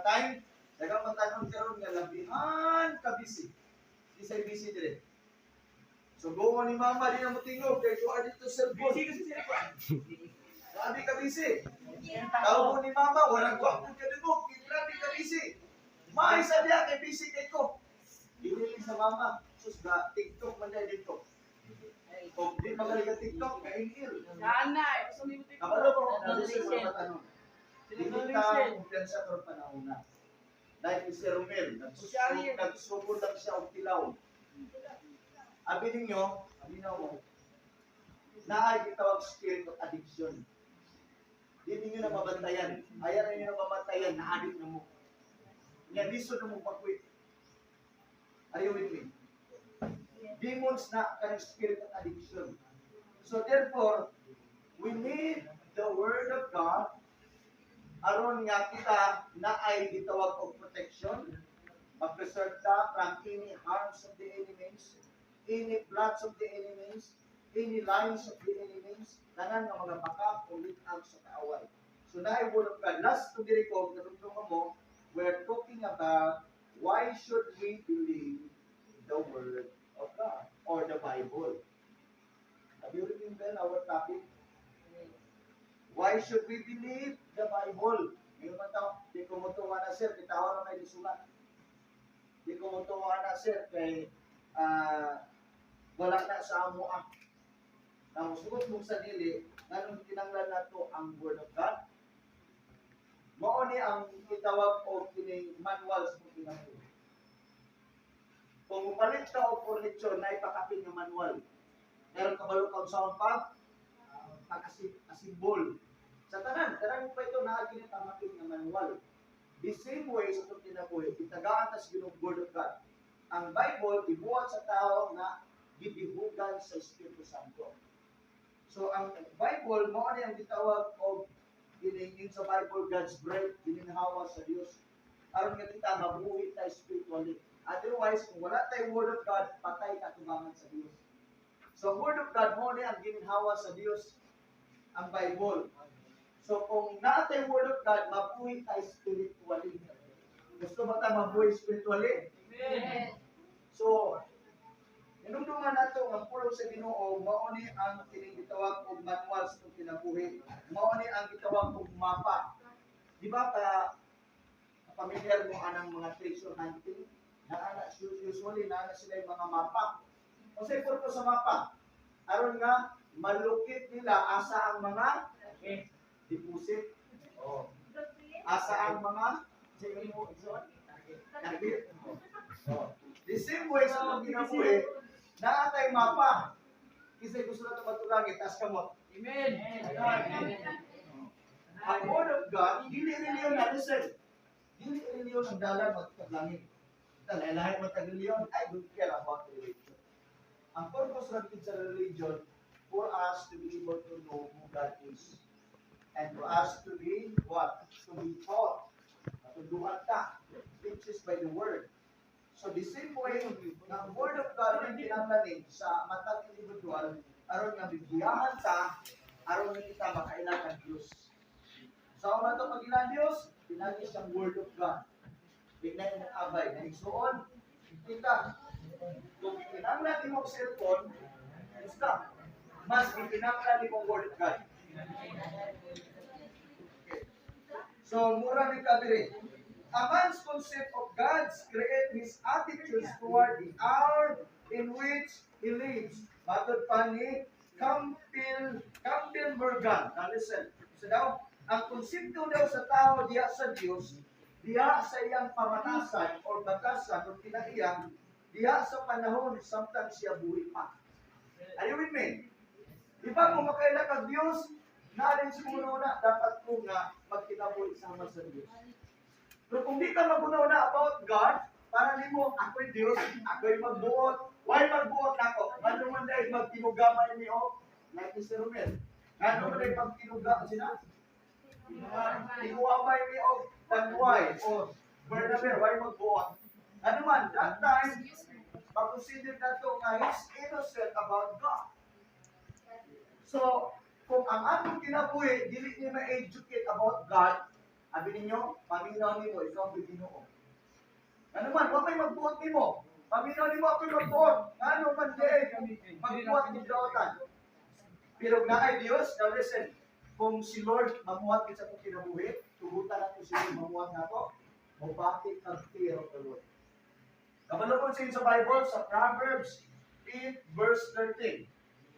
Nga time, daghang batan-on karon nga labihan ka busy. Kisay busy dire? So go ni mama, di na mo tingog kay kuha dito cellphone. Busy kasi sila po. Grabe ka busy. Tawag mo ni mama, walang gwapo ka dugog, kay grabe ka busy. May sa diya kay busy kay ko. Dili sa mama, sus ba TikTok man dahil dito. Kung di magaling ka TikTok, kainil. Sana eh. Gusto mo yung Kabalo ko, nalisten mga batan-on. Dili ka kumpiyansa karon panahon na. Dahil si Sir Romel, nagsugod lang siya og tilaw. Abi ninyo, abi na mo, naay gitawag spirit of addiction. Di ninyo na mabantayan. Ayaw ninyo na mabantayan, na-addict na mo. Nga lisod na mo pag-quit. Are you with me? Demons na kanang spirit of addiction. So therefore, we need the Word of God aron nga kita na ay gitawag og protection, ma-preserve ta from any harms of the enemies, any plots of the enemies, any lines of the enemies, tanan nga mga bakak o litag sa kaaway. So naay Word of God. Last to diri ko, kadugtong mo, we're talking about why should we believe the Word of God or the Bible. Have you remembered our topic? Why should we believe the Bible? Ngayon man tao, di ko mo tuwa na, sir, kita na may lisulat. Di ko mo tuwa na, sir, kay wala na sa amo ah. Now, sugot mo sa dili, nganong kinanglan nato ang Word of God? Mao ni ang gitawag og kining manual sa kinabuhi. Kung mupalit ka og furniture, na ipakapin nga manual. Meron kabalo kang sa pag pag-assemble. Sa tanan, tanan pa ito naa gini pamapin nga manual. The same way sa itong kinabuhi, itagaan ta sa Ginoong Word of God. Ang Bible, gibuhat sa tao nga gibihugan sa Espiritu Santo. So ang Bible, mao ni ang gitawag og kining sa Bible, God's breath, gininhawa sa Dios. Aron nga kita mabuhi ta spiritually. Otherwise, kung wala tay Word of God, patay ka tubangan sa Dios. So ang Word of God mao ni ang gininhawa sa Dios, ang Bible. So kung naa tay Word of God, mabuhi tayo spiritually. Gusto ba tayo mabuhi spiritually? Amen. So, hinumduman nato ang pulong sa Ginoo mao ni ang kining gitawag og manual sa itong kinabuhi. Mao ni ang gitawag og mapa. Di ba ka pamilyar mo anang mga treasure hunting? Naa usually naa na sila yung mga mapa. Unsay purpose sa mapa? Aron nga malukit nila asa ang mga deposit. Oh. Asa ang mga sa imo target. Oh. The same way sa mga kinabuhi, naa tay mapa. Kisay gusto na ito matulangit, taas kamot. Amen. Ang Word of God, dili reliyon na, listen. Dili reliyon ang dalan magpaglangit. Lahi mo tag reliyon, I don't care about religion. Ang purpose lang gid sa religion, for us to be able to know who God is. And for us to be what? To be taught. Matuduan ta. Teaches by the Word. So the same way, nga ang Word of God rin kinahanglan sa matag individual, aron nga bibiyahan ta, aron nga kita makaila ang Diyos. Sa una to pag Diyos, pinagi siyang Word of God. Tignan yung abay, na igsuon, kita, kung kinahanglan nimo og cellphone, basta, mas gikinahanglan nimo ang Word of God. Okay. So, mura ni kabiri. A man's concept of God's create his attitudes toward the hour in which he lives. Matod pa ni Campbell, Campbell Morgan. Now listen. So daw, ang konsepto daw sa tao diya sa Dios, diya sa iyang pamatasan or batasan o kinaiya, diya sa panahon samtang siya buhi pa. Are you with me? Di ba kung makaila kag Dios, naa din sa una dapat ko nga magkinabuhi sama sa Dios. Pero kung di ka maguna-una about God, para nimo, ako'y Dios, ako'y magbuot. Why magbuot nako? Ngano man dahil magtinugamay ni o, like ni Sir Romel. Ngano man dahil magtinuga, sina? Tinuamay ni o, Tanduay, o Bernabe, why magbuot? Ano man, that time, pag-consider na to nga he's innocent about God. So, kung ang atong kinabuhi, dili niya ma-educate about God, Abi ninyo, paminaw nimo, ikaw ang Ginoo. Ano man, wa may magbuot nimo. Paminaw nimo ako'y magbuot. Ano man di magbuhat ng dautan. Pero naay Dios, now listen, kung si Lord mamuhat gid sa akong kinabuhi, tugutan nato si Lord mamuhat nato, mobati kag fear of the Lord. Kabalo po sa Bible sa Proverbs 8 verse 13.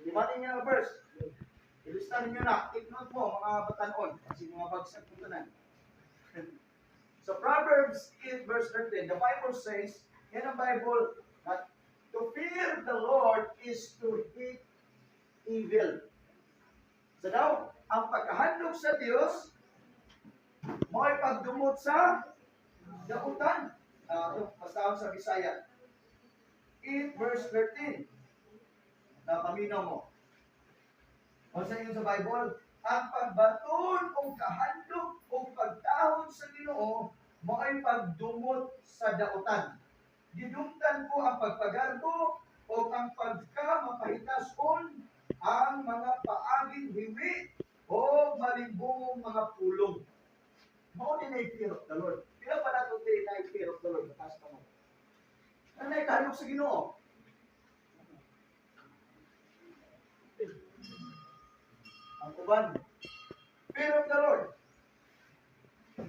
Di ba ninyo ang verse? Ilista ninyo na. Take note mo, mga batanon. Kasi mga bagsak po tanan. So Proverbs 8 verse 13, the Bible says, yan ang Bible, that to fear the Lord is to hate evil. So daw, ang pagkahadlok sa Dios, mao'y pagdumot sa dautan. Basta sa Bisaya. 8 verse 13. Napaminaw mo. O sa inyo sa Bible, ang pagbaton o kahadlok o pagtahod sa Ginoo mao'y pagdumot sa dautan. Gidumtan ko ang pagpagarbo o ang pagkamapahitason, ang mga paaging hiwi o malimbungong mga pulong. Mao ni na fear of the Lord. Pila pa nato diri na fear of the Lord? Mataas ka mo. Ano na kahadlok sa Ginoo? Ang uban. Fear of the Lord.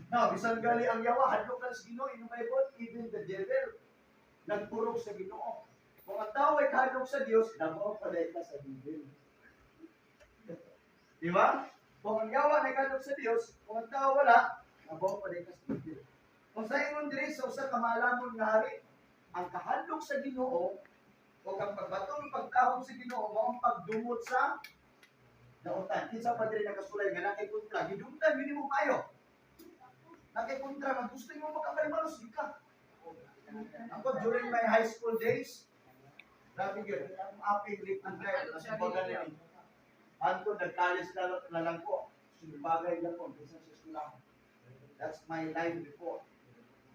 Now, bisan gali ang yawa, hadlok ka sa Ginoo, in the Bible, even the devil, nagturok sa Ginoo. Kung ang tao ay kahadlok sa Dios, nabaw paday ka sa devil. Di ba? Kung ang yawa ay kahadlok sa Dios, kung ang tao wala, nabaw paday ka sa devil. Kung sa ingon diri sa usa ka maalamon nga hari, ang kahadlok sa Ginoo o ang pagbatong pagtahod sa Ginoo mao ang pagdumot sa dautan. Kinsa pa diri nakasulay nga nakay kontra, gidumtan gini mo kayo. Nakay kontra nga gusto mo makapalimalos di ka. Ako during my high school days, grabe gyud, ang aping lip and right, mas baga na ni. Anto nag-college na lang ko. Bagay lang ko bisan sa eskwelahan. That's my life before.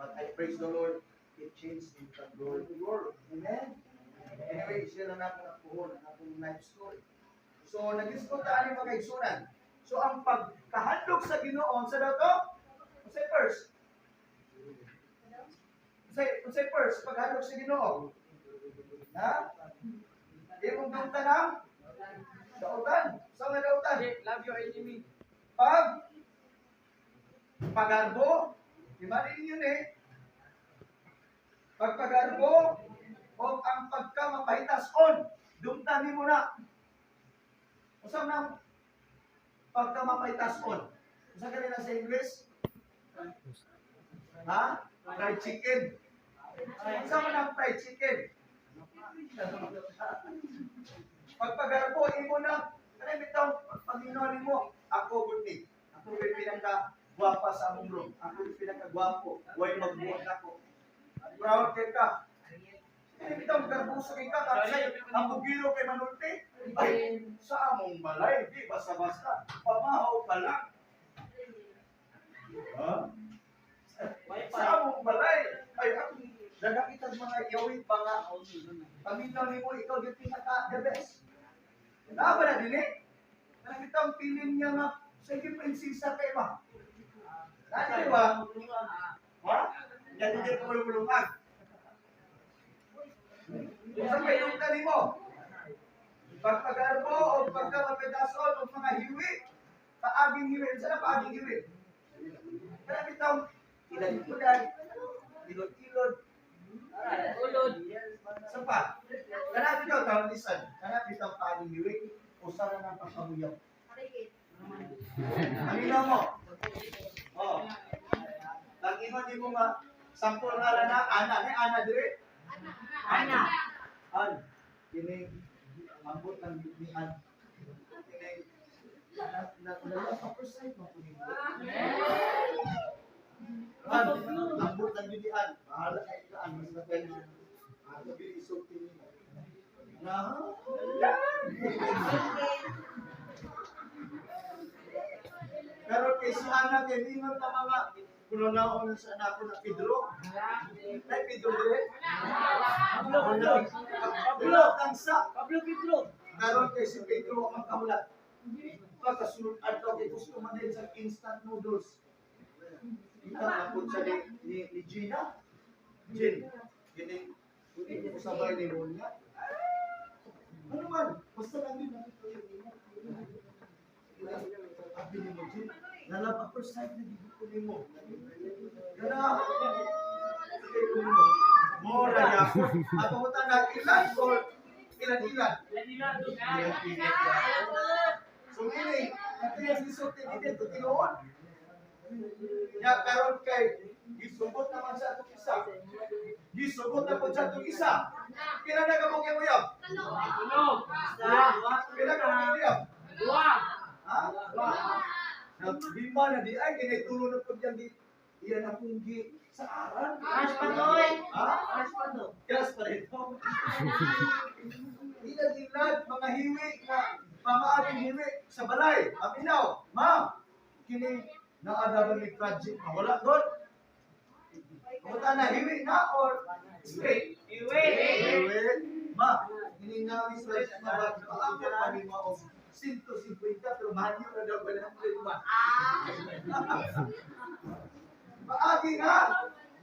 But I praise the Lord, it changed me from glory to glory. Amen? Anyway, siya lang ako napuhon, ang akong life story. So, nag-discuss ta ani mga kaigsunan. So, ang pagkahadlok sa Ginoo, sa daw to? Unsay first? Unsay first paghadlok sa Ginoo? Ha? Imong dumtan ang dautan. Sa nga dautan? Love your enemy. Pagarbo, di ba rin yun eh? Pagpagarbo, o ang pagkamapahitason, dumtan mo na. Usap na pagkamapahitason. Usa kanila sa English? Ha? Fried chicken. Unsa man ang fried chicken? Pagpagarbo, imo na. Kanay bitaw Panginoon nimo, ako gud ni. Ako gyud pinaka gwapa sa among room. Ako gyud pinaka gwapo. Way magbuhat ako. Proud kay ka. Kaya bitaw garbuso kay ka kasi ang bugiro kay manulti. Ay, sa among balay, di basta-basta. Pamahaw pa lang. Ha? Sa among balay. Ay, akong nagakita mga yawit pa nga. Paminaw nimo, ikaw yung pinaka the best. Naa ba na dili? Nakita ang feeling niya nga, sige prinsesa kay ba? Nani ba? Ha? Yan hindi ko kulong-kulungan. Sa kayong nimo? Pagpagarbo o pagkamapedason o mga hiwi, paaging hiwi. Saan na paaging hiwi? Kaya bitaw, ilad-ilad, ilod-ilod. Ulod. Sa pa? Kana bitaw tawag lisan. Kana bitaw paaging hiwi. Usa na ng pagpamuyaw. Ang mo? Oh. Nag-ingon di mo nga, sampol nga na, ana, ni ana dire. Ana. An, kining ambot ng ni an. Kining na na na sa first sight mo kunin. An, ambot ng ni an. Bahala kay ka an, mas na Ato bi isulti nimo. Na. Pero kay si Ana kay ningon ta mga kuno na sa anak ko na Pedro. Nay Pedro dire. Pablo. Pablo kansa. Pablo Pedro. Karon kay si Pedro ang kahulat. Pagkasunod adlaw kay gusto man din sa instant noodles. Kita na po siya ni Gina. Jin, kini, pwede mo sabay ni Monya. Ano man, basta lang din natin ito yung imo. Abi ni mo, Jin, na love at first sight na gid ko nimo. Gana, ko nimo. Mora yapon. Ako mo na ilan or ilan-ilan. Ilan-ilan. So meaning, ito yung gisulti ni dito, tinuod. Ya karon kay gisugot naman sa atong isa. Gisugot na po sa atong isa. Pila na ka mong uyab? Pila ka mong uyab? Ha? Naglima na di ay kini tulo na pud yang di iyan akong gi sa aran. Crush pa to eh. Ha? Crush pa to. Gas pa rin to. Ilad-ilad, mga hiwi nga pamaaging hiwi sa balay. Aminaw, ma'am, kini naadabang ni project na wala god. Kumuta na, hiwi na or straight? Iwi. Hiwi. Ma, kini nga ni project na ba? Maabot pa ni mo og 150 pero manyo na daw 100, ma. Maagi nga.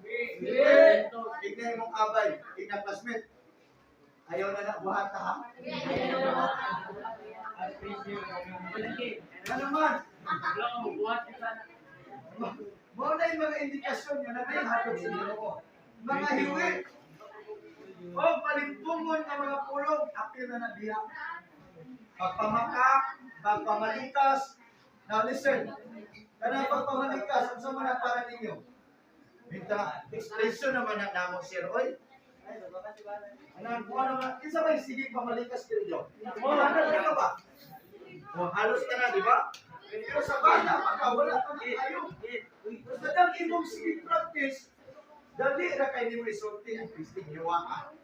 Hiwi. Tignan mong abay, tignan classmate. Ayaw na na buhat ha. Ano naman? Mao na yung mga indikasyon nga natay hatod sa Ginoo. Mga hiwi o palimpungon nga mga pulong, apil na na diha. Pagpamaka, pagpamalikas. Now listen, kanang pagpamalikas, unsa man ang para ninyo? Binta, expression naman na namo, sir. Oy, anang kuha naman, kinsa may sige pamalikas kayo? Oh, ano ka ba? Oh, halos ka na, di ba? Pero sa bata, pagka wala pa na kayo. Basta dang imong sige practice, dali ra kay nimo isulti ang Kristing hiwaan.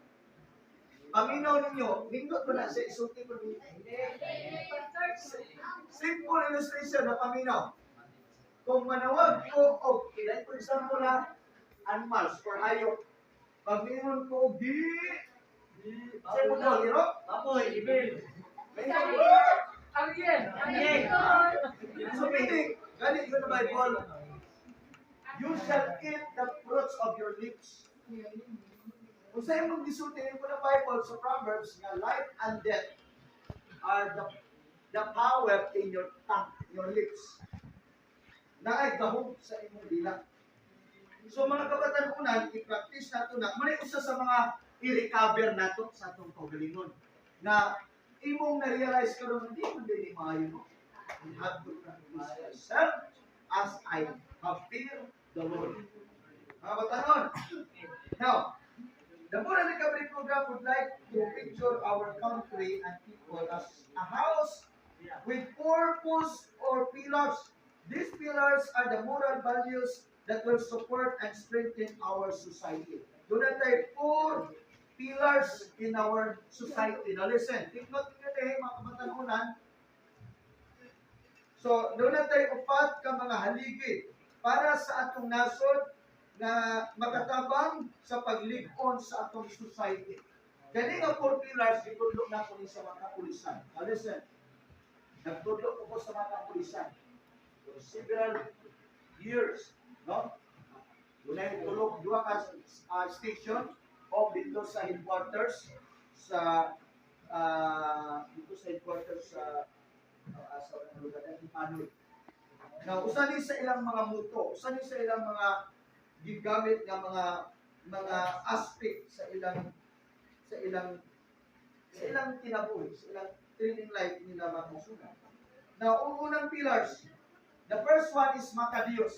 Paminaw ninyo, nindot ba na sa isulti pa ninyo? Simple illustration na paminaw. Kung manawag ko og, like for example ha, animals or hayop, pag ningon ko og di, sa mo daw, hiro? Baboy. Ibil. May Ariel. Ariel. So meaning, ganit yun na Bible, you shall eat the fruits of your lips. Kung sa imong gisulti ko na Bible sa Proverbs nga life and death are the power in your tongue, your lips. Naay gahom sa imong dila. So mga kabatan-unan, i-practice nato na mao usa sa mga i-recover nato sa atong kaugalingon na imong na-realize karon hindi man din maayo mo. We have to practice myself as I have fear the Lord. Mga batanon, now, the Moral Recovery Program would like to picture our country and people as a house with purpose or pillars. These pillars are the moral values that will support and strengthen our society. Doon na tayo four pillars in our society. Now listen, take note ninyo eh, mga kabatanunan. So, doon na tayo upat ka mga haligi para sa atong nasod na makatabang sa paglig-on sa atong society. Kani nga four pillars, gitudlo na ko ni sa mga kapulisan. Now listen, nagtudlo ko sa mga kapulisan for several years, no? Dunay tulog duha ka station o dito sa headquarters sa dito sa headquarters sa lugar na Panoy. Now, usa ni sa ilang mga motto, usa ni sa ilang mga gigamit nga mga aspect sa ilang kinabuhi, sa ilang training life nila mga kasunod. Now, ang unang pillars, the first one is Makadiyos.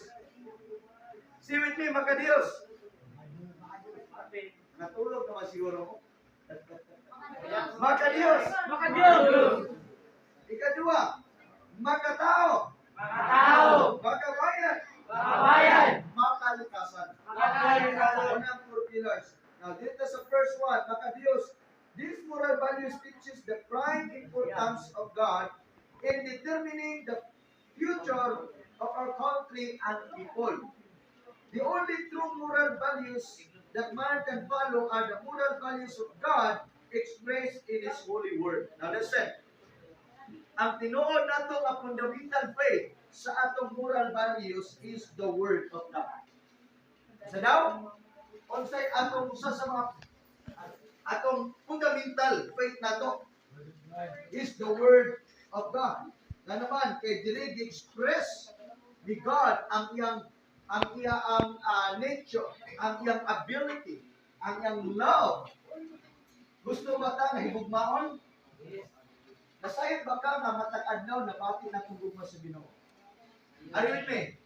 Say with me, Makadiyos. Natulog naman siguro mo. Makadiyos. Makadiyos. Ikaduha, Makatao. Makatao. Makabayan. Makabayan. Makalikasan. Makalikasan. Unang four pillars. Now, dito sa first one, Makadiyos. These moral values teaches the prime importance of God in determining the future of our country and people. The only true moral values that man can follow are the moral values of God expressed in His holy word. Now listen. Ang tinuod nato nga fundamental faith sa atong moral values is the Word of God. Sa daw, unsay atong usa sa mga atong fundamental faith nato is the Word of God. Na naman kay diri gi-express ni God ang iyang nature, ang iyang ability, ang iyang love. Gusto ba ta nga higugmaon? Nasayod ba ka nga matag adlaw nabati na kung gugma sa Ginoo? Are you with me?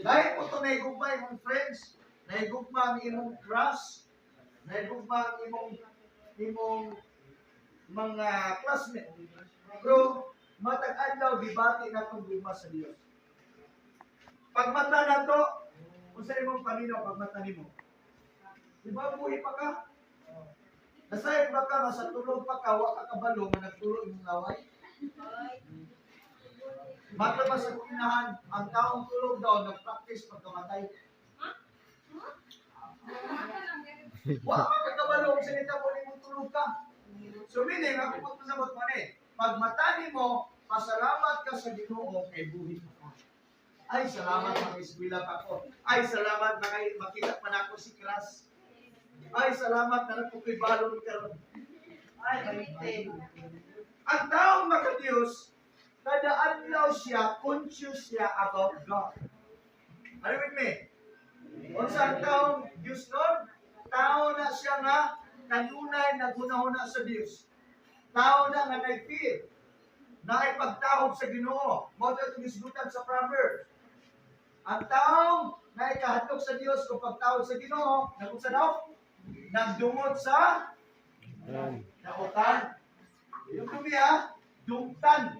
Dahil po ito nahigugma imong friends, nahigugma ang imong crush, nahigugma ang imong mga classmate. Pero matag adlaw gibati na itong gugma sa Dios. Pagmata na to, unsa imong paminaw pagmata nimo? Di ba buhi pa ka? Nasayod ba ka nga sa tulog pa ka, wa ka kabalo nga nagtulo imong laway? Mata ba sa kinahan, ang taong tulog daw nag-practice pagkamatay? Wa ka kabalo kung sa nitabo nimong tulog ka. So meaning, ako pagpasabot mo ni, pag mata nimo, pasalamat ka sa Ginoo kay buhi pa ka. Ay, salamat mga eskwela pa ko. Ay, salamat mga makita pa nako si crush. Ay, salamat na nagpukoy balon karon. Ay, balitin. Ang taong makadiyos, kada adlaw siya, conscious siya about God. Are you with me? Unsa ang taong Diyos nun? Tao na siya nga kanunay naghunahuna sa Diyos. Tao na nga nag-fear, na ay pagtahog sa Ginoo. Mao to itong gisgutan sa Proverbs. Ang taong na ikahadlok sa Dios kung pagtahog sa Ginoo, nagunsa daw? Nagdungot sa Yan. nautan. Yung dumi ha, dungtan.